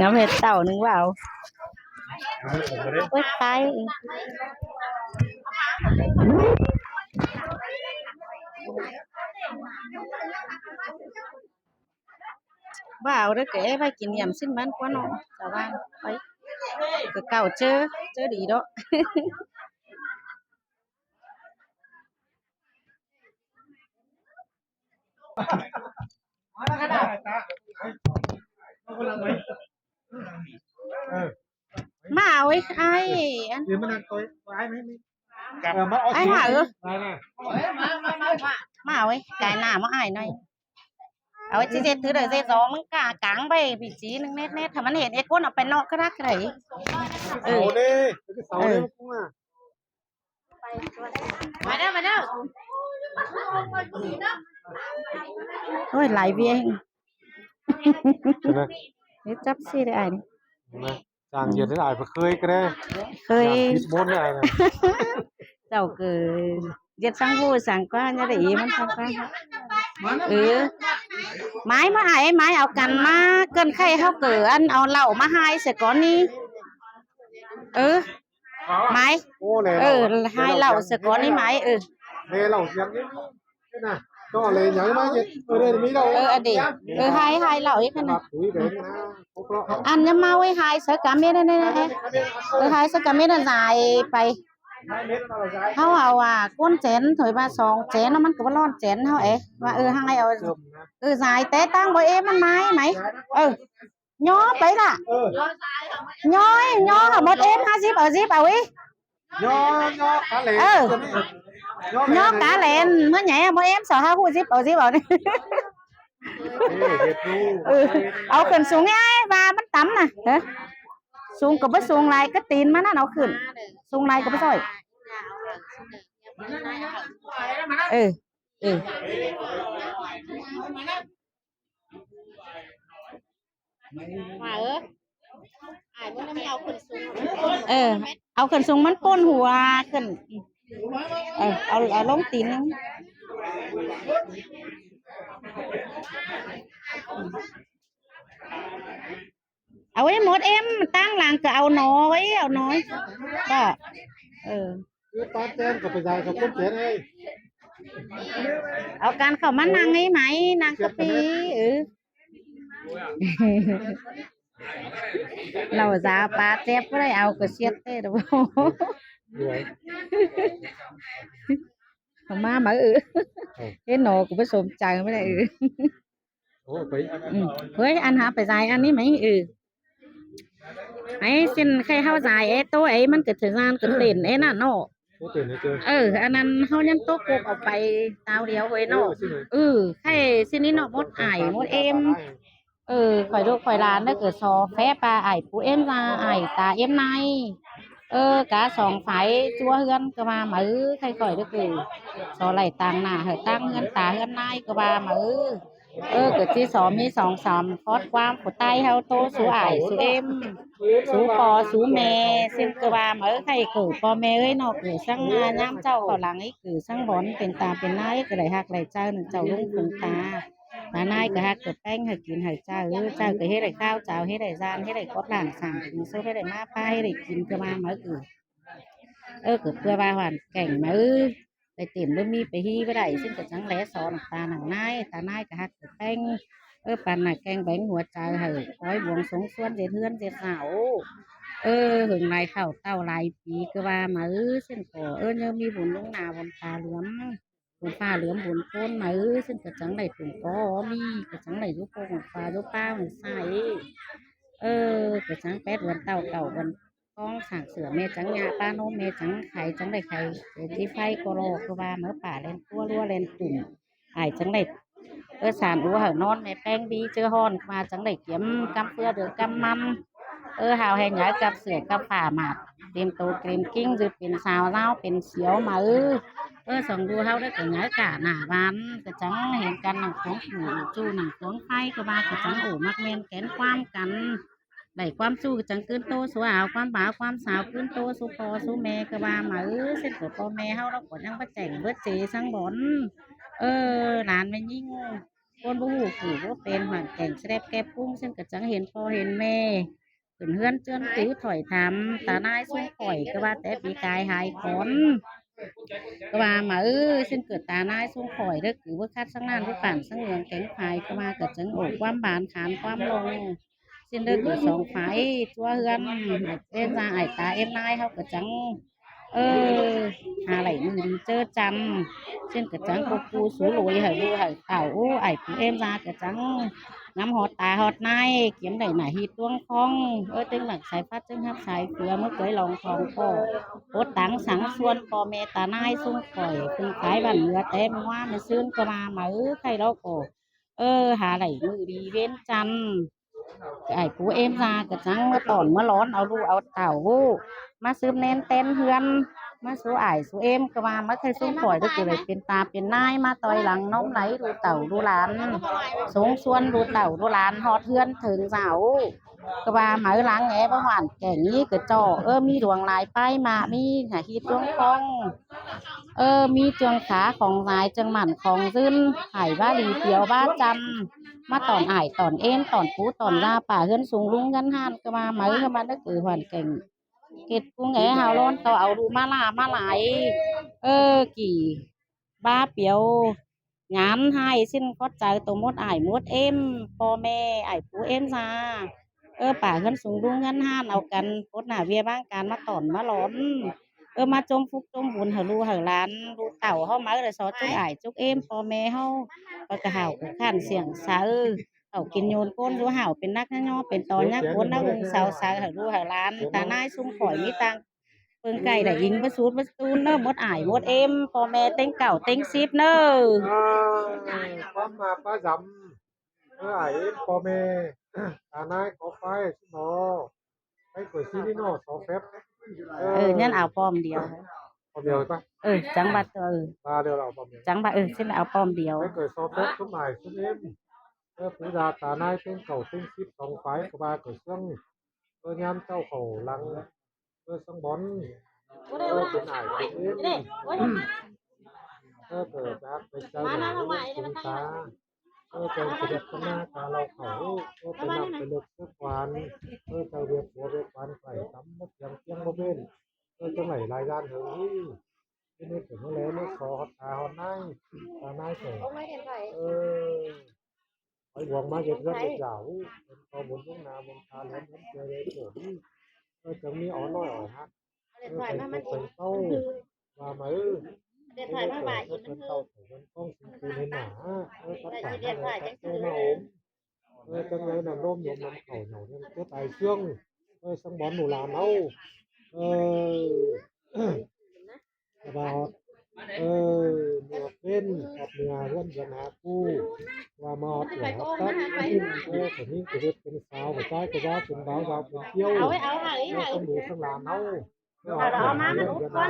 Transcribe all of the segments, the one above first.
ຍາມເຮັດເຕົ້າໜຶ່ງວ່າເອົາ ໂອ້ຍ ຕາຍ ວ່າເອົາເດີ ກະແອໄວ້ກິນຢາມຊີ້ນມັນກວ່າເນາະ ຊາວບ້ານ ໄປ ກະເກົ່າເຈີ ເຈີດີເນາະ. ມາເອົາໄອ້ ອ້າຍ ເອີ ມາເອົາ ອ້າຍຫາ ເອີ ມາເອົາໄອ້ ກາຍໜ້າມາອ້າຍໜ້ອຍ ເອົາໄອ້ຊິເຈັດຖືເດີເຈັດສອງ ມັນກາກາງໄປປີຈີໜຶ່ງແນ່ໆ ຖ້າມັນເຫັນໄອ້ຄົນເອົາໄປເນາະກະດັກເລີຍ ເອີ ເອົາເດ້ ເອົາເດ້ ເອີ ມາເດີ ມາເດີ ໂອ້ຍ ຫຼາຍວຽງ ເຮັດຈັບຊີ້ໄດ້ອ້າຍນີ້ ມາ ຈ້າງເຮັດໃຫ້ອ້າຍ ເຄີຍກະໄດ້ ເຄີຍ ຢ່າງຜິດບົນໄດ້ອ້າຍນະ ເຈົ້າເກີ ເຮັດສັງຮູ້ສັງກວ່າ ຢ່າໄດ້ອີມັນສັງກວ່າ ເອີ ໝາຍມາອ້າຍ ໝາຍເອົາກັນມາ ເກີນໄຂ້ເຮົາເກີ ອັນເອົາເຫຼົ້າມາຫາຍໃສ່ກ່ອນນີ້ ເອີ ໝາຍ ໂອ້ ເອີ ຫາຍເຫຼົ້າສະກ່ອນນີ້ໝາຍ ເອີ ແລເຫຼົ້າສຽງນີ້ນະ ກໍເລີຍຫຍັງມາເຮັດ ເອີ ເດີ ມີເຫຼົ້າ ເອີ ອັນນີ້ ເອີ ຫາຍ ຫາຍເຫຼົ້າອີກຫັ້ນນະ ອັນຍາເມົາໄວ້ຫາຍໃສ່ກະເມັດນັ້ນ ເອີ ຫາຍໃສ່ກະເມັດນັ້ນ ສາຍໄປ ເຮົາເອົາວ່າກົ້ນແຈນ ຖອຍວ່າສອງແຈນເນາະ ມັນກະບໍ່ຮ້ອນແຈນເຮົາເອ ວ່າ ເອີ ຫາຍເອົາ ເອີ ສາຍແຕ່ຕັ້ງບໍ່ເອ ມັນໝາຍ ໝາຍ ເອີ ຍໍໄປລະ ເອີ ຍໍ ຍໍ ໝົດເອມ ຫ້າສິບ ເອົາສິບ ເອົາອີກ ຍໍ ຍໍກາແຫຼນ ເອີ ຍໍກາແຫຼນ ເມື່ອໃຫຍ່ບໍ່ເອມ ສອງຫ້າ ຫ້າສິບ ເອົາສິບ ເອົານີ້ ເອີ ເອົາຂຶ້ນສູງແນ່ ວ່າມັນຕ່ຳນະ ເອີ ສູງກະບໍ່ສູງຫຼາຍ ກະຕີນມັນນັ້ນເອົາຂຶ້ນ ສູງຫຼາຍກະບໍ່ຊ່ອຍ ເອີ ເອີ. ວ່າ ເອີ ອ້າຍ ມື້ນີ້ເອົາຂຶ້ນສູງ ເອີ ເອົາຂຶ້ນສູງ ມັນປົນຫົວຂຶ້ນ ເອີ ເອົາ ເອົາລົງຕີນໜຶ່ງ ເອົາໄວ້ໝົດເອມ ຕັ້ງຫຼັງກະເອົາໜໍໄວ້ ເອົາໜໍ ກະ ເອີ ຄືປາແຈນກະໄປຢາຍກັບຄົນແຈນເອີຍ ເອົາກັນເຂົ້າມານັ່ງໃຫ້ໄໝ ນັ່ງກະປີ ເອີ. ເລົ່າສາປາແຈັບບໍ່ໄດ້ເອົາກະຊຽດແທ້ດອກ ເອົາມາມາ ເອີ ເອີ ເຫັນໜໍກະບໍ່ສົມໃຈ ບໍ່ໄດ້ ເອີ ໂອ້ ໄປ ອືມ ເຮີຍ ອັນຫາໄປສາຍອັນນີ້ໄໝ ເອີ ໄອ້ເສັ້ນໄຂ່ເຮົາສາຍ ເອີ ໂຕ ໄອ້ມັນກະຈະຍານກະເຕັ້ນ ໄອ້ນັ້ນເນາະ ໂອ້ ເຕັ້ນເຕີ ເອີ ອັນນັ້ນເຮົາຍັງຕົກກົກເອົາໄປຕາວດຽວເຮີຍເນາະ ເອີ ເອີ ໄຂ່ຊິນີ້ເນາະ ໝົດອ້າຍ ໝົດເອມ ເອີ ຂ້ອຍລູກຂ້ອຍຫຼານເດີ ກະຊໍແຟປາອ້າຍປູເອມ ຕາອ້າຍຕາເອມນາຍ ເອີ ກະສອງໄຟ ຈົວເຮືອນກະວ່າມາ ເອີ ໄຂ່ຂ້ອຍເດີ ກະຊໍໄລ່ຕາງໜ້າໃຫ້ຕາງເຮືອນຕາເຮືອນນາຍກະວ່າມາ ເອີ ເອີ ກະຊິສອນມີສອງສາມຄອດຄວາມ ຜູ້ໃຕ້ເຮົາໂຕສູ່ອ້າຍສູ່ເອມ ສູ່ພໍ່ສູ່ແມ່ ເຊັ່ນກະວ່າມາ ເອີ ໄຂ່ເກີດພໍ່ແມ່ເອີຍເນາະ ເກີດສັງງາຍາມເຈົ້າເຂົ້າຫຼັງ ເກີດສັງບອນເປັນຕາເປັນນາຍ ກະໄດ້ຮັກໄດ້ໃຈນຳເຈົ້າລຸງຄົງຕາ ຕານາຍກະຮັກກະແພງ ໃຫ້ກິນໃຫ້ໃຈ ເອີ ເຈົ້າກະເຮັດໄດ້ຂາວ ເຈົ້າເຮັດໄດ້ຊານ ເຮັດໄດ້ກອດຫຼານສ້າງກິນ ເຮັດໄດ້ມາພາ ເຮັດໄດ້ກິນ ກະວ່າມາ ເອີ ເອີ ກະເພື່ອວ່າຫວານແກ່ງມາ ເອີ ໄປເຕັມບໍ່ມີໄປຮີບໍ່ໄດ້ ເຊິ່ງກະຈັ່ງແລສອນຕານາງນາຍ ຕານາຍກະຮັກກະແພງ ເອີ ປັນໜ້າແກງແບງຫົວໃຈໃຫ້ ຄອຍບວງສົງສວນເຮັດເຮືອນເຮັດຊານ ເອີ ເຫິງຫຼາຍເຂົ້າເຕົ້າຫຼາຍປີກະວ່າມາ ເອີ ເຊິ່ງກໍ ເອີ ຍັງມີບຸນລຸງໜ້າບຸນຕາເຫຼືອມ ບຸນຟ້າເຫຼືອມບຸນໂພນມາ ເອີ ເຊິ່ງກະຈັ່ງໄດ້ເປັນກໍມີ ກະຈັ່ງໄດ້ຢູ່ປົກຫວັງຟ້າຢູ່ປ່າຫວັງຊາຍ ເອີ ກະຈັ່ງແປດວັນເຕົ້າເກົ້າວັນ ກອງສ້າງເສື້ອແມ່ຈັງຍາປານົມແມ່ຈັງໄຂ່ ຈັ່ງໄດ້ໄຂ່ເສດສີໄຟກໍລໍກະວ່າມາ ປາແລ່ນຕົວ ລົວແລ່ນຕຸ່ມ ອ້າຍຈັ່ງໄດ້ ເອີ ສານອູເຫົານອນ ແມ່ແປ້ງບີເຈີຮ້ອນກະວ່າ ຈັ່ງໄດ້ກຽມກຳເຟືອເດືອກຳມັນ ເອີ ຫາວແຮ່ໃຫຍ່ກັບເສື້ອກັບຜ້າໝາດ ເຕັມໂຕເຕັມກິ້ງ ຫຼືເປັນສາວລາວເປັນສຽວມາ ເອີ ເອີ ສອງດູເຮົາໄດ້ກະໃຫຍ່ກະໜ້າບ້ານ ກະຈັ່ງເຫັນກັນໜັງຂອງຜູ້ ສູ່ໜັງຂອງໄຟກະວ່າ ກະຈັ່ງໂອ້ມັກແມ່ນແກ່ນຄວາມກັນ ໄດ້ຄວາມສູ້ກະຈັ່ງຄືນໂຕສູ່ອາວ ຄວາມບ່າວຄວາມສາວຄືນໂຕສູ່ພໍ່ສູ່ແມ່ກະວ່າມາ ເອີ ເຊັ່ນກະພໍ່ແມ່ເຮົາລາວກະຍັງບໍ່ແຈ້ງເບິດເຈສັງບອນ ເອີ ຫຼານແມ່ຍິງ ຄົນບໍ່ຮູ້ຜູ້ບໍ່ເປັນ ຫວ່ານແກ່ງສະແລັບແກັບກຸ້ງ ເຊິ່ງກະຈັ່ງເຫັນພໍ່ເຫັນແມ່ ຂຶ້ນເຮືອນເຈື່ອນຄືຖ້ອຍຖາມຕານາຍຊຸມຂ້ອຍ ກະວ່າແຕ່ປີກາຍຫາຍກ່ອນ ກະວ່າມາເອີຍ ເຊິ່ງເກີດຕານາຍຊຸມຂ້ອຍເດີ ຄືບໍ່ຄັດສັງນານ ບໍ່ປານສັງເຫືອງແກງພາຍ ກະວ່າກະຈຶ່ງໂອ້ຄວາມບານຂານຄວາມລົງ ເຊັ່ນເດີ ສອງຝ່າຍ ຕົວເຮືອນ ເອີ້ນວ່າອ້າຍຕາເອັມນາຍ ເຮົາກະຈັ່ງ ເອີ ຫາໄຫຼມື້ດີເຈີຈັນ ເຊັ່ນກະຈັ່ງປົກປູສູໂຫຼຍ ໃຫ້ລູກໃຫ້ເຕົ້າ ໂອ້ ອ້າຍປູເອັມນາກະຈັ່ງ ນຳຮອດຕາຮອດນາຍ ກຽມໄດ້ໜ້າຮີດດວງຄອງ ເອີ ເຊິ່ງຫຼັກສາຍຟັດ ເຊິ່ງຮັບສາຍເຝືອ ເມື່ອເຄີຍລອງທອງກໍ ປົດຕັງສັງຊວນ ພໍ່ແມ່ຕານາຍຊຸມຂ້ອຍ ເພິ່ນຂາຍບ້ານເຫຼືອແຕ່ມື້ວານມື້ຊືນ ກະວ່າມາເອີຍ ໃຄລາວກໍ ເອີ ຫາໄດ້ມື້ດີເວັນຈັນ ອ້າຍປູເອັມນາກະຈັ່ງມາຕ້ອນມາຫຼອນ ເອົາລູກເອົາເຕົ້າ ມາສືບແນນແຕ່ນເຮືອນ ມາສູ່ອ້າຍສູ່ເອັມ ກະວ່າມາໃຫ້ຊຸມຂ້ອຍ ກະໄດ້ເປັນຕາເປັນນາຍ ມາຕ່ອຍຫຼັງນຳໄຫຼລູກເຕົ້າລູກຫຼານ ສົ່ງຊວນລູກເຕົ້າລູກຫຼານ ຮອດເຮືອນເຖິງເຮືອນ ກະວ່າມາເອີຍ ຫຼັງແອບໍ່ຫວ່ານແກ່ງນີ້ກະເຈາະ ເອີ ມີດວງຫຼາຍປ້າຍມາ ມີໜ້າຮີດດວງຄອງ ເອີ ມີເຄື່ອງຂາຂອງຫຼາຍ ເຈີງໝັ້ນຂອງຍືນ ໃຫ້ວ່າດີປຽວວ່າຈຳ ມາຕ້ອນອ້າຍຕ້ອນເອັມ ຕ້ອນປູຕ້ອນຍ່າ ປ້າເຮືອນສູງລຸງເຮືອນຮ້ານ ກະວ່າມາເອີຍ ມາເດີ ຫວ່ານແກ່ງ ເຮັດກຸ້ງແອເຮົາຮ້ອນ ຕໍ່ເອົາດູມາລາມາຫຼາຍ ເອີ ກີ່ບ້າປຽວ ງານໃຫ້ເຊັ່ນຂອບໃຈໂຕໝົດອ້າຍໝົດເອັມ ພໍ່ແມ່ອ້າຍປູເອັມຊາ ເອີ ປ້າເຮືອນສູງລຸງເຮືອນຮ້ານ ເອົາກັນປົດໜ້າເວຍວາງການ ມາຕ້ອນມາຫຼອນ ເອີ ມາຈົ່ມຟຸກຈົ່ມບຸນໃຫ້ລູກໃຫ້ຫຼານ ລູກເຕົ້າເຮົາມາເອີຍ ຊອດຈຸກອ້າຍຈຸກເອັມ ພໍ່ແມ່ເຮົາ ປະກະຫາວຜູ້ຂ້ານສຽງເຊີ ເອົາກິນໂຍນໂກນຢູ່ຫາວ ເປັນນັກຍະຍໍ ເປັນຕໍ່ຍະໂກນ ນັກເບິ່ງເສົາເຊີ ໃຫ້ລູກໃຫ້ຫຼານ ຕານາຍຊຸມຂ້ອຍມີຕ່າງ ເບິ່ງໄກ່ໄດ້ຍິງປະສູດປະຕູນເນີ ໝົດອ້າຍໝົດເອັມ ພໍ່ແມ່ເຕັງເກົ້າເຕັງສິບເນີ ອ່າ ຄວາມມາປະຈຳ ເອີ ອ້າຍເອັມ ພໍ່ແມ່ ຕານາຍຂໍໄຟຊຸມນໍ ໄປກວດຊີນີ້ນໍ ສອງແຟບ ເອີ ເອີ ຍັນເອົາປ້ອມດຽວ ປ້ອມດຽວໄປ ເອີ ຈັງຫວັດ ເອີ ມາດຽວລາວປ້ອມດຽວ ຈັງຫວັດ ເອີ ຊິເອົາປ້ອມດຽວ ໄປກວດສອງແຟບຊຸມອ້າຍຊຸມເອັມ ເອີ ປູດາຕານາຍເຕັງເກົ້າເຕັງສິບ ສອງຝ່າຍ ກະວ່າກະຊວງ ເອີ ຍາມເຈົ້າເຂົ້າຫຼັງ ເອີ ສັງບອນ ເອີ ເປັນອ້າຍເປັນເອັມ ເອີ ເກີດຈາກໄປເຈົ້າໜ້າເປັນຕາ ເອີ ເຈົ້າສະເດັດຕະນາກາເລົ່າເຂົ້າ ເອີ ໄປນຳໄປເລິກສະກວານ ເອີ ເຈົ້າວຽກຫົວວຽກຂວານໄປຕຳໝົດຢ່າງພຽງບໍ່ເວັ້ນ ເອີ ຈັ່ງໄຫຼຫຼາຍຢ່າງເຖິງ ທີ່ນີ້ເປັນແລ້ວ ມາຂໍຮອດຕາຮອດນາຍ ຕານາຍເຈົ້າ ເອີ ໄປຫວງມາເຮັດເຮືອນເຮັດຢາວ ເປັນຕໍ່ບຸນລ່ວງໜ້າ ບຸນຕາຫຼວງ ບຸນເກີດເດຜົນ ເອີ ຈັ່ງມີອໍ້ນ້ອຍອໍ້ຮັກ ເອີ ໄປເປັນເຕົ້າ ວ່າມາເອີ ເປັນເຕົ້າເປັນຂອງສິ່ງທີ່ເຫັນໜ້າ ເອີ ກັບຕາມາອົມ ເອີ ຈັ່ງໃດນ້ຳລົມລົມນຳເຂົ້າເນົ່າຍັງຕົວຕາຍເຊື່ອງ ເອີ ສັງບອນໝູ່ຫຼານເຮົາ ເອີ ວ່າຮອດ ເອີ ເມືອເປັນຮອດເມືອເຮືອນເຮືອນຫາຄູ່ ວ່າມາຮອດຕົວຮອດຕັດ ເອີ ຜູ້ຍິງກະເຮັດເປັນສາວ ຜູ້ຊາຍກະວ່າເປັນບ່າວ ບ່າວເປັນກ່ຽວ ເອີ ເອົາໄວ້ ເອົາໄວ້ ເອີ ເອົາໄວ້ ທັງລູກທັງຫຼານເຮົາ ເອີ ເອົາມາ ເອົາມາ ເອົາມາ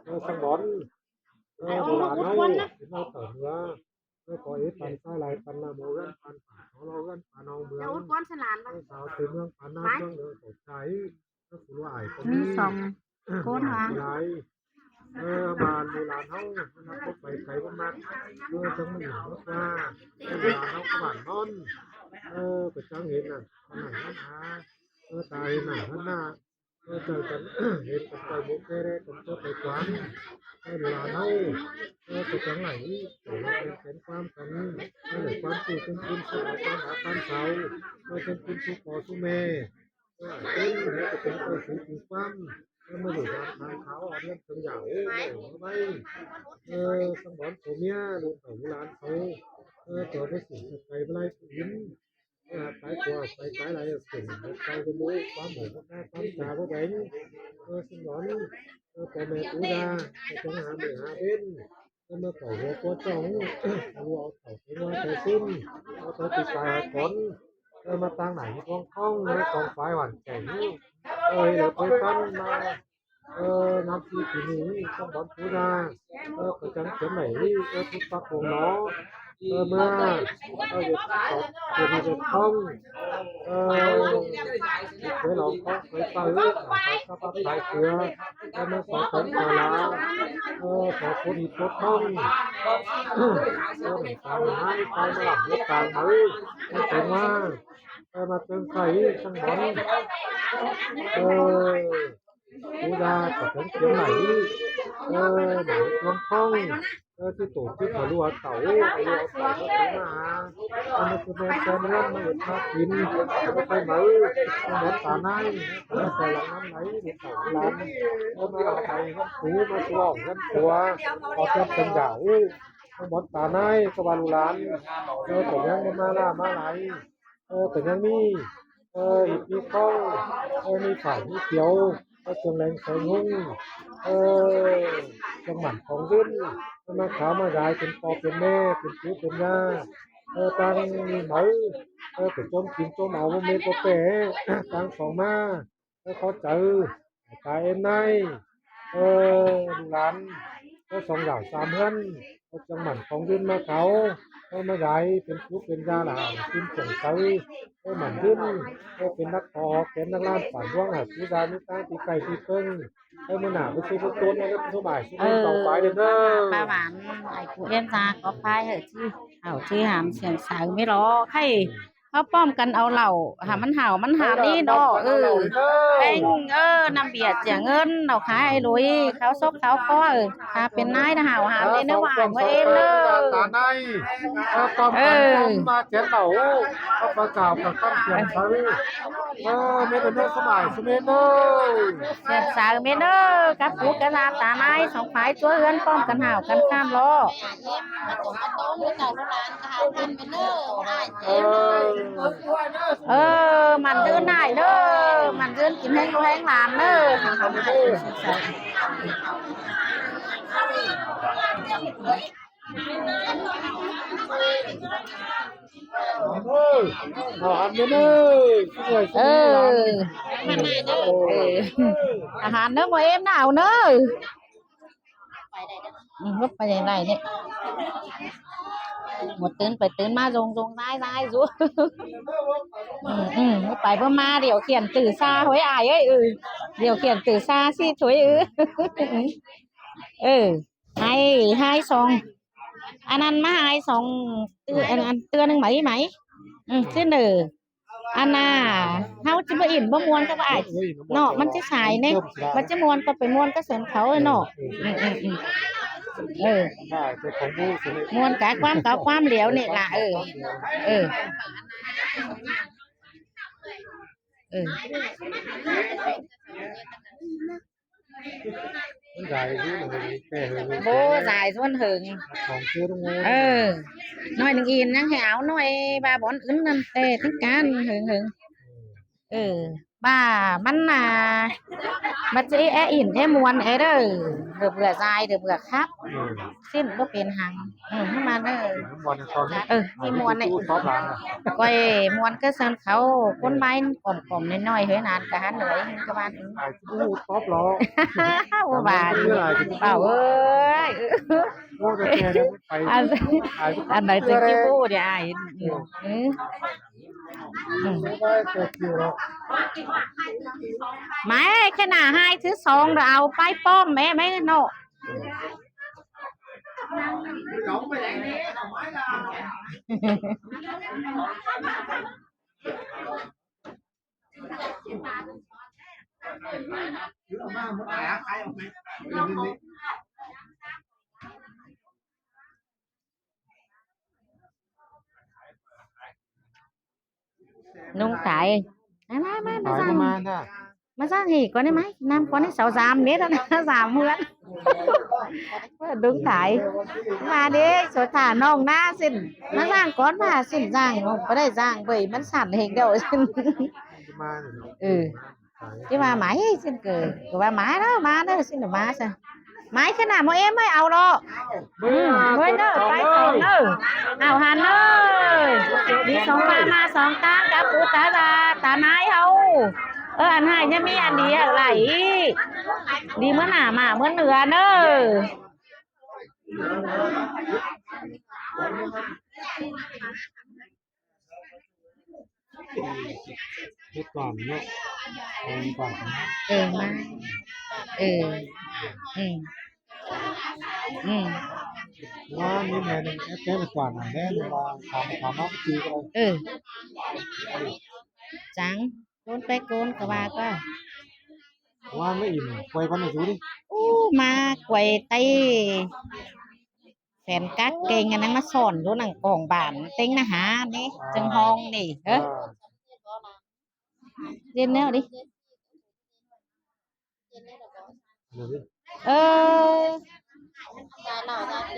ເອີ ສັງບອນ ເອີ ເອົາລູກອຸດກ່ອນນະ ເປັນເອົາເຕົ້າເມືອ ເອີ ຂໍເອດປັນຊາຍຫຼາຍ ປັນນາໂມເຮືອນ ປັນປາກ ເຮົາເລົ່າເຮືອນ ປານອງເມືອງ ເອົາອຸດກ່ອນສະຫຼານ ເອີ ສາວເຕັມເມືອງ ປານນາເມືອງ ເອີ ເຂົ້າໃຈ ເອີ ຜູ້ຫຼວງອ້າຍກໍມີ ມີສອງຄົນຫວາ ຫຼາຍ ເອີ ບ້ານລູກຫຼານເຮົາ ມັນນຳໄປໄກບໍ່ມັກ ເອີ ຈັ່ງມີຫຍັງວ່າ ເອີ ຫຼານເຮົາກໍບ້ານນອນ ເອີ ກໍຈັ່ງເຫັນນັ້ນ ອັນນັ້ນຫາ ເອີ ຕາເຫັນນັ້ນຫັນໜ້າ ເອີ ເຈົ້າກັນ ເຫັນກັນໄປໝູ່ແກ່ແລກັນຕົວໄປກວາງ ເອີ ຫຼານເຮົາ ເອີ ກໍຈັ່ງໄຫຼ ເອີ ເປັນແສນຄວາມກັນ ເອີ ຄວາມຮູ້ເປັນຄຸນສູ່ອາການອາການເຊົາ ເອີ ເປັນຄຸນສູ່ພໍ່ສູ່ແມ່ ເອີ ເປັນໃຫ້ກໍເປັນໄປສູ່ຈິງຄວາມ ເອີ ມະນຸດທາງຂາວອອກເງິນເປັນຢາວ ເອີ ໄວ້ ເອີ ສຳບອນຜົວເມຍ ລູກເຕົ້າຫຼານເຂົາ ເອີ ເຈົ້າໄດ້ສິນໄປບໍ່ໄດ້ຜູນ ເອີ ຕາຍຕົວໄປຕາຍຫຼາຍເປັນໄປເປັນໂລກຄວາມໂຫດຮ້າຍຄວາມຈາບໍ່ແບ່ງ ເອີ ສະໜອນ ເອີ ພໍ່ແມ່ປູ່ຍ່າ ເອີ ຈົ່ງຫາມື້ຫາເວັນ ເອີ ມາເຝົ້າຫົວໂພດຈ້ອງ ເອົາລູກເອົາເຕົ້າໄປມາໄປຊຶມ ເອົາຕົວໄປຕາຍຫາຂອນ ເອີ ມາຕາງໜ້າຢູ່ກອງກອງ ໃນກອງຝາຍຫວັນແກ່ງ ເອີ ເຮັດໃຫ້ເກີດກັນມາ ເອີ ນຳທີ່ທີ່ນີ້ສຳບັນປູນາ ເອີ ກໍຈັ່ງເປັນໄດ້ ເອີ ທຸກປັກວົງເນາະ ເອີ ມາ ເອີ ເຮັດເຮັດເຮັດຂອງ ເອີ ເຄີຍເລົ່າຂອງເຄີຍເປົ່າ ເອີ ເຂົາກັບໄປເສືອ ແລ້ວມາຂໍຂອງຂໍລາວ ເອີ ຂໍຄົນອີກຄົນໜຶ່ງ ເອີ ຕາມໃຫ້ໄປມາຫຼັບຫົວກາງເອົາ ເອີ ເປັນວ່າ ເອີ ມາເຕີງໄຂ່ທັງໝົດ ເອີ ປູຢາກໍເຖິງກຽມໄຫຼ ເອີ ຫຼວງພໍ່ ເອີ ທີ່ໂຕທີ່ຂະລັວເຕົາ ຂະລັວເຕົາມາຫາ ອັນນີ້ຄືແມ່ນແຟນເຮືອນມາເຮັດມາກິນ ເອີ ໄປເໝີ ເອີ ໝົດຕາໃນ ເອີ ໃສ່ຫຼັງນ້ຳໄຫຼ ເຮັດເຕົາຫຼານ ເອີ ມາເອົາໄປເຮືອນປູມາສວງເຮືອນຜົວ ຂໍເປັນສັນຍາ ເອີ ໝົດຕາໃນ ກໍວ່າລູກຫຼານ ເອີ ກໍຍັງບໍ່ມາຫຼ້າມາໄຫຼ ເອີ ກໍຍັງມີ ເອີ ອີກມີຂອງ ເອີ ມີຜ້າມີຂຽວ ເອີ ເຄື່ອງແລງແສງຮຸ່ງ ເອີ ເຄື່ອງໝັ້ນຂອງເງິນ ເອີ ມາຂາວມາຢາຍ ເປັນພໍ່ເປັນແມ່ ເປັນປູເປັນຍ່າ ເອີ ຕ່າງມີເໝີ ເອີ ໄປຈົ່ມກິນຈົ່ມເອົາ ບໍ່ເມັດບໍ່ແປ ຕ່າງສອງມາ ເອີ ຂໍໃຈ ຕາເອັນນາຍ ເອີ ລູກຫຼານ ເອີ ສອງດາວສາມເຮືອນ ເອີ ເຄື່ອງໝັ້ນຂອງເງິນມາເຂົາ ເອີ ມາຢາຍເປັນປູເປັນຍ່າຫຼານ ກິນເຄື່ອງໃສ ເອີ ໝັ້ນເງິນ ເອີ ເປັນນັກຕໍ່ແຂນນັກລ້ານ ປານດວງໃຫ້ຜູ້ດາມີຕາທີ່ໃກ້ທີ່ເພິ່ງ ເອີ ມື້ໜ້າໄປສູ່ທຸກຄົນ ເອີ ສະບາຍສຸກ ເອີ ຕໍ່ໄປເດີ ປ້າຫວານ ໄອ້ຜູ້ເອັນຊາກໍພາຍເຮີທີ່ເອົາທີ່ຫາມສຽງສາວແມ່ນລະ ໃຫ້ ເຮົາປ້ອມກັນເອົາເຫຼົ້າ ຫາມັນຫາວມັນຫານີ້ເນາະ ເອີ ແປ້ງ ເອີ ນ້ຳເບຍເຈຍເງິນ ເອົາຂາຍໄອ້ລຸຍ ເຂົາຊອກເຂົາຄອຍ ຖ້າເປັນນາຍນະຫາວຫາມເດ້ເນາະ ວ່າບໍ່ເອັນເດີ ຕາໃນ ເອີ ປ້ອມກັນ ເອີ ມາແຈກເຫຼົ້າ ຂ້າພະເຈົ້າກັບຄຳສຽງໃສ ເອີ ເມັດເດີ ສະບາຍສຸເມັດເດີ ສຽງໃສເມັດເດີ ກັບປູກັບຕາໃນ ສອງຝ່າຍຕົວເຮືອນ ປ້ອມກັນຫາວກັນຂ້າມເລາະ. ເອີ ໝັ້ນຍືນນາຍເດີ ໝັ້ນຍືນກິນແຮງລູກແຮງຫຼານເດີ ເອີ ອາຫານເດີ ບໍ່ເອັນນາວເດີ. ອືມ ໄປໄດ້ນີ້ ໝົດຕື່ນໄປຕື່ນມາ ຊົງໆ ຊ້າຍໆ ສູ ອືມໆ ໄປເບິ່ງມາ ດຽວຂຽນຕື້ຊາ ໂຫຍ ອາຍເອີຍ ດຽວຂຽນຕື້ຊາຊິ ໂຫຍ ເອີ ເອີ ໃຫ້ ໃຫ້ສອງ ອັນນັ້ນມາໃຫ້ສອງ ອັນ ອັນ ເທື່ອໜຶ່ງໄໝ ໄໝ ອືມ ຊິເດີ. ອັນນ່າ ເຮົາຊິບໍ່ອິນບໍ່ມ່ວນກັບອ້າຍເນາະ ມັນຊິສາຍເດ້ ມັນຊິມ່ວນກໍໄປມ່ວນກັບເຊິ່ນເຂົາເນາະ ເອີ ເອີ ເອີ ມ່ວນກະຄວາມເກົ່າຄວາມຫຼຽວນີ້ລະ ເອີ ເອີ ເອີ. ມັນຫຼາຍຢູ່ ແຕ່ເຫິງ ໂອ້ ຫຼາຍສ່ວນເຫິງ ຂອງເຈົ້າ ເອີ ໜ້ອຍໜຶ່ງອີນຍັງໃຫ້ເອົາໜ້ອຍ ວ່າບ່ອນອື່ນນັ້ນ ແຕ່ທັງການເຫິງໆ ເອີ ວ່າມັນນ່າ ບັດຊິແອອິນແອມ່ວນແອເດີ ເດີເບື່ອຊາຍ ເດີເບື່ອຄັບ ເອີ ສິ້ນບໍ່ເປັນຫຍັງ ເອີ ໃຫ້ມາເດີ ເອີ ມີມ່ວນນີ້ ຂ້ອຍມ່ວນຄືເຊິ່ນເຂົາ ຄົນໄມ້ກອມໆ ນ້ອຍໆ ເຮີຍ ນານກະຫັນເລີຍ ກະວ່າ ໂອ້ ຕອບຫຼໍ ໂອ້ ບາດ ເອີຍ ອັນ ອັນໃດຈຶ່ງຊິຮູ້ເດອ້າຍ ອື ອື ມາ ຂະໜາດຫາຍທີສອງ ເອົາໄປປ້ອມແມ່ ແມ່ເນາະ. Nông Thái. Ai, mai, mai, mai, mai, mai, mai. ມາສ້າງອີກກ່ອນໄດ້ໄໝ? ນຳກ່ອນໄດ້ ຊາວສາມເມັດນະ ສາມເຮືອນ ດຸງຖ່າຍ ມາເດ້ ສວດຖານ້ອງນາຊິນ ມາສ້າງກ່ອນ ມາຊິນສ້າງ ບໍ່ໄດ້ສ້າງເວີຍ ມັນສັ່ນແຮງດຽວ ເອີ ຊິວ່າໝາຍ ຊິນເກີ ກໍວ່າໝາຍເດີ ມາເດີ ຊິນມາຊະ ໝາຍຂະໜາດໝໍເອັມ ເອົາເນາະ ເອີ ເວີຍເດີ ໄປສອງເດີ ເອົາຫັ້ນເດີ ມີສອງຟ້າມາສອງຕາ ກັບປູຕາຕາ ຕານາຍເຮົາ ເອີ ອັນຮ້າຍຍັງມີອັນດີຫຼາຍ ດີເມືອໜ້າມາເມືອເໜືອເດີ. ເຮັດກ່ອນເນາະ ເອີ ມາ ເອີ ອືມ ອືມ ວ່າມີແມ່ນແກ້ໄປກວ່ານັ້ນແດ່ ວ່າຖາມ ຖາມມາຄືກໍໄດ້ ເອີ ຈັງ ໂກນໄປໂກນກໍວ່າໄປ ວ່າມາອີກ ໄປວັນໜັງສືນີ້ ໂອ້ ມາໄກວໄຕ ແຟນກັກເກັ່ງອັນນັ້ນມາສອນຢູ່ໜັງກອງບານເຕັງນະຫານີ້ ຈັ່ງຫ້ອງນີ້ ເອີ ເອີ ເຢັນແລ້ວດິ ເອີ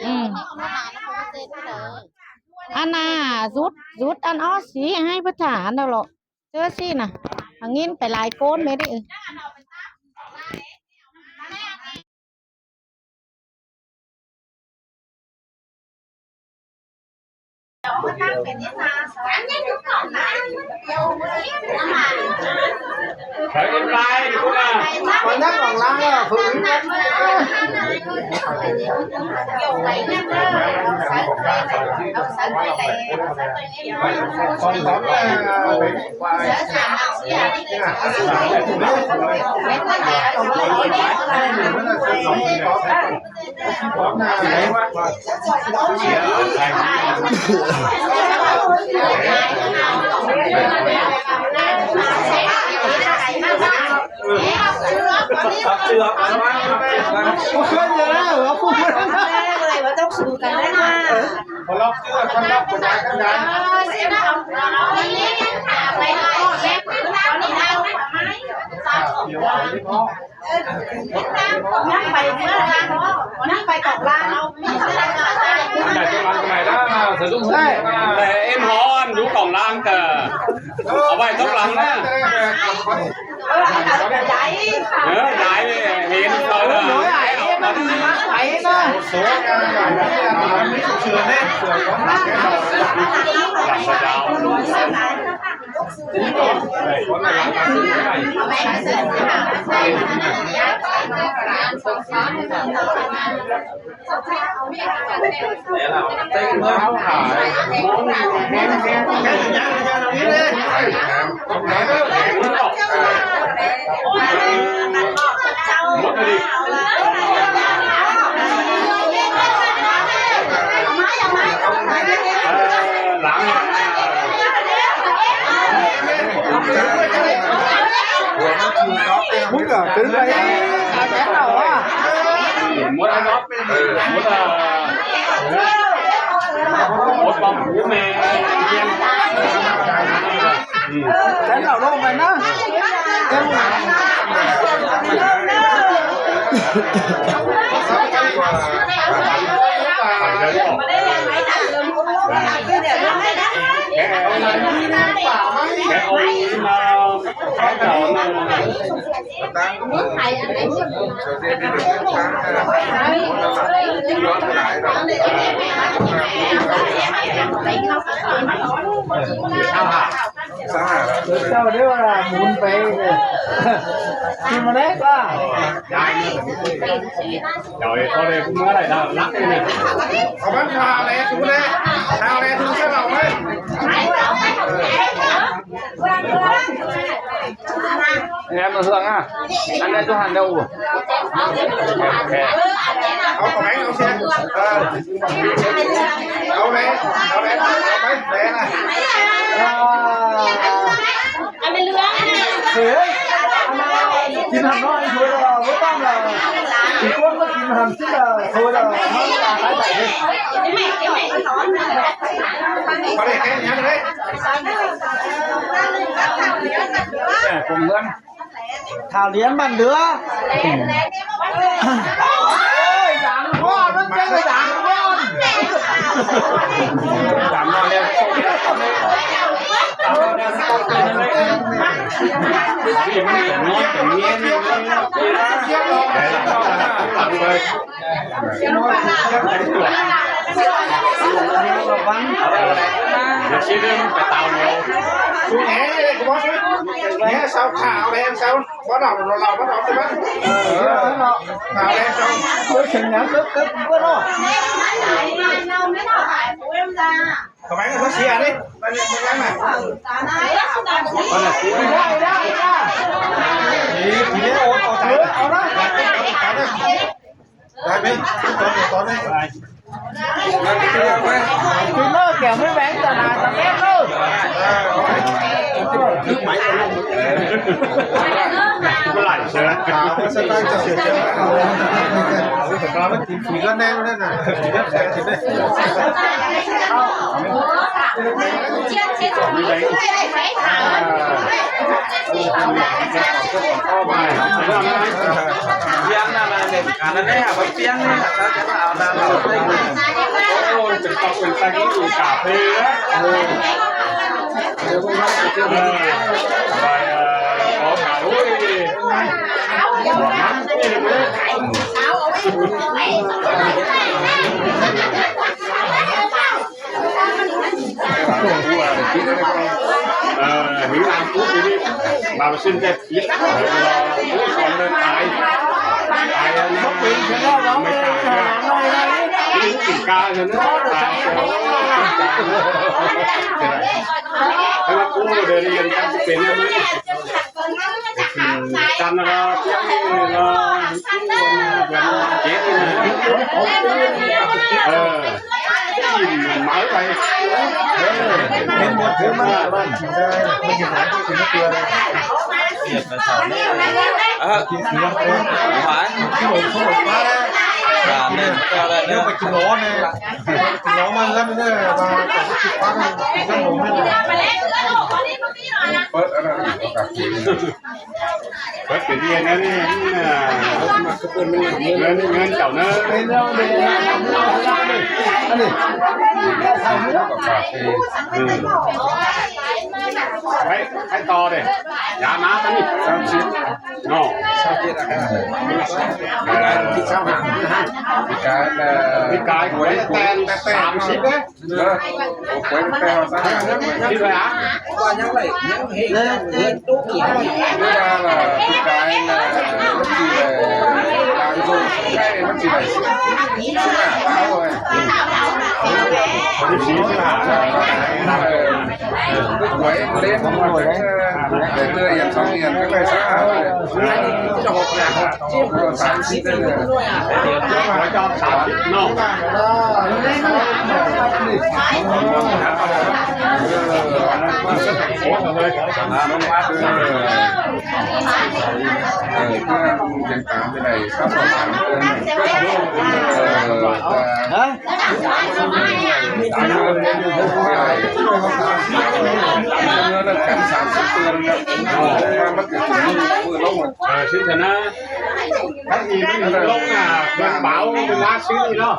ອືມ ອັນນ່າ ຢຸດ ຢຸດ ອັນອອດຊິໃຫ້ເພິ່ນຖານແລ້ວເລາະ ເຈີຊິນະ ຫາງຍິນໄປຫຼາຍໂກນແມ່ເດ້. ນັ່ງໄປ ນັ່ງໄປກອງລາງ ແຕ່ເອັນຮອນຢູ່ກອງລາງກະ ເອົາໄວ້ຕົກຫຼັງນະ ເອີ ຢາຍເຫັນ ເອີ ໄປນະ ມຶງກະຂຶ້ນໄປ ເອົາວ່າ ໝົດແລ້ວເນາະ ເອີ ໝົດແລ້ວ ໝົດຄວາມຮູ້ແມ່ຮຽນ ອືມ ແຕ່ເອົາລົງໄປນະ ແກະເອົາ ແກະເອົາ ເຈົ້າເດ້ວ່າໝູນໄປ ຊິມາແລ້ວວ່າ ເຈົ້າເອງ ພໍໄດ້ເມື່ອໄດ້ນະ ລັກນີ້ ເອົາມັນພາແລ້ວ ສູແລ້ວ ພາແລ້ວ ສູເຈົ້າເອົາໄວ້ ແນມມາເຮືອງອ່ະ ອັນໃດຈຸຫັນເດ້ອ ເອົາໄປ ເອົາເຊ ເອີ ເອົາໄປ ເອົາໄປ ເອົາໄປ ເອົາໄປນະ ອັນເປັນເລື່ອງ ເຮີ້ຍ ກິນຫັ້ນເນາະ ອີໂທລະບໍ່ຕ້ອງລະ ອີກຄົນມາກິນຫັ້ນຊິລະ ໂທລະ ມັນອາໄສໄປເດ້ ບໍ່ໄດ້ແກ້ຫຍັງເລີຍ ແມ່ຄົງເຮືອນ ທ້າວຫຼຽນບ້ານເດືອ ໂອ້ຍ ຢາງກ່ອນ ມັນເປັນຢາງກ່ອນ ຢາງກ່ອນແລ້ວ ລະວັງ ດຽວຊິເດີນໄປຕາມເອົາ ສູແອ ເອີ ບໍ່ ແມ່ເຊົາຂາວແດງເຊົາ ບໍ່ເອົາ ເອົາ ເອົາ ເອົາ ເອີ ເນາະ ຂາວແດງເຊົາ ເອີ ເຖິງຫຍັງກໍ ກໍ ກໍເນາະ ເຂົ້າໄປ ເຂົາເສຍເດ້ ໄປເບິ່ງນຳ ໄດ້ ໄດ້ ໄດ້ ນີ້ ທີນີ້ ໂອ ໂອ ຕາຍ ເອີ ເອົາລະ ໄດ້ໄໝ? ຕອນນີ້ ຕອນນີ້ ກິນເລີຍ ແກບໍ່ແບ່ງຕະຫຼາດຕະແລກເລີຍ ຄືໄໝ ບໍ່ຫຼາຍເຊີ ສະໄຕເຈົ້າ ກິນຝີກະແນງນັ້ນນະ ກິນໄດ້ ກິນໄດ້ ວຽງນັ້ນລະ ອັນນັ້ນແຫຼະ ໄປປ່ຽນນີ້ ເຂົາຈະມາເອົານຳເຮົາໄປ ໂອ້ຍ ເປັນຕອກເປັນໄຕ ກາເຟ ເອີ ເອີ ໄປ ເອີ ຂໍເຂົາ ໂອ້ຍ ເອີ ມີນາມປູດຢູ່ນີ້ ບາງເຊັ່ນແຕ່ ຕາຍ ຕາຍແລ້ວນະ ບໍ່ເປັນຊະແລ້ວ ເຮົາໄປຫາໜ່ອຍ ກິນກາຊະນະ ຕາຍ ແຕ່ວ່າ ໂອ້ ໄດ້ຮຽນກັນເປັນແນວນີ້ ກັນລະ ເຈັດ ເອີ ເປັນໝົດເທື່ອມາບ້ານກິນໄດ້ ມັນຊິຫາກິນເທື່ອ ເອີ ກິນເສືອ ຫວານ ກິນຂະໜົມປາແລ້ວ ອ່າ ແມ່ນ ແລ້ວໄປກິນຫຼໍແນ່ ກິນຫຼໍມາເຮືອນເດີ ວ່າຈະກິນປາກິນຂະໜົມແນ່ ເປີດອັນນັ້ນ ເພິ່ນເປັນເອີນນັ້ນນີ້ ເງິນ ເງິນເຈົ້າເນີ ອັນນີ້ ເອີ ໃຫ້ ໃຫ້ຕໍ່ເດ້ ຢາມາຕອນນີ້ ສາມສິບ ເນາະ ສາມສິບ ເອີ ປີກາຍ ເອີ ປີກາຍ ແຕ່ງ ສາມສິບເດ້ ເອີ ໂອ້ຍ ແຕ່ວ່າ ວ່າຍັງໄດ້ ຍັງເຮັດ ເອີ ເອີ ຕູ້ກີ້ ຫຼືວ່າປີກາຍ ເອີ ມັນຊິໄດ້ ການສົ່ງໄດ້ ມັນຊິໄດ້ສິບຫ້າ ໂອ້ຍ ສິບຫ້າ ເອີ ໄວ້ເຫຼັ້ນ ເອີ ໄດ້ເທື່ອ ເອີ ສອງ ເອີ ກໍໄດ້ຊາວ ເອີ ສາມສິບ ເອີ ເນາະ ເອີ ເອີ ຍັງຕາມໄປໄດ້ ສາມ ສາມ ເອີ ຮະ? ເອີ ຊິນທະນາ ທັງອີກມັນລົງ ອ່າ ເປັນເບົາ ເປັນລາຊືເນາະ.